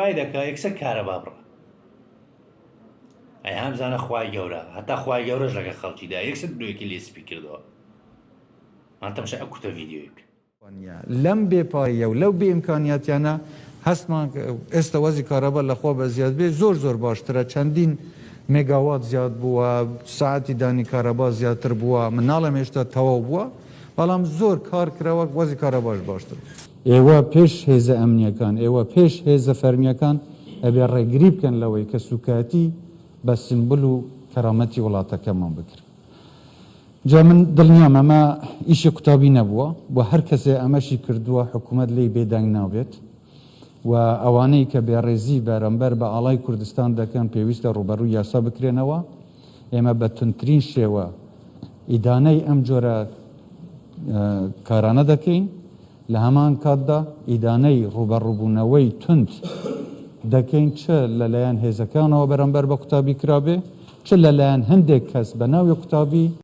وای دەکا یەکسەر کارەبا بڕا. ئەی هەم زانە خوای گەورە هەتا خوای گەورەش لەگە خەڵکیدا یەکسەر درۆیەکی لێ سپی کردەوە. من تەماشای ئەو کورتە ڤیدیۆی بکە. لەم بێ پارەیە و لەو بێ ئیمکانیاتیانە هەستمان ئێستا وەزی کارەبا لە خوا بە زیاد بێ زۆر زۆر باشترە چەندین مێگاوات زیاد بووە ساعەتی دانی کارەبا زیاتر بووە من ناڵێم هێشتا تەواو بووە بەڵام زۆر کار کراوە وەزی کارەباش باشتر ئێوە پێش هێزە ئەمنیەکان، ئێوە پێش هێزە فەرمیەکان ئەبێ ڕێگری بکەن لەوەی کە سوکایەتی بە سیمبول و کەرامەتی وڵاتەکەمان بکرێ. جا من دڵنیام ئەمە ئیشی قوتابی نەبووە و هەر کەسێ ئەمەشی کردووە حکومەت لێی بێدەنگ نابێت و ئەوانەی کە بێڕێزی بەرامبەر بە ئاڵای کوردستان دەکەن پێویستە ڕووبەڕووی یاسا بکرێنەوە. ئێمە بە توندترین شێوە ئیدانەی ئەم جۆرە کارانە دەکەین، لە هەمان کاتدا ئیدانەی ڕووبەڕووبوونەوەی توند دەکەین چ لەلایەن هێزەکانەوە بەرامبەر بە قوتابی کرابێ، چ لەلایەن هەندێک کەس بە ناوی قوتابی.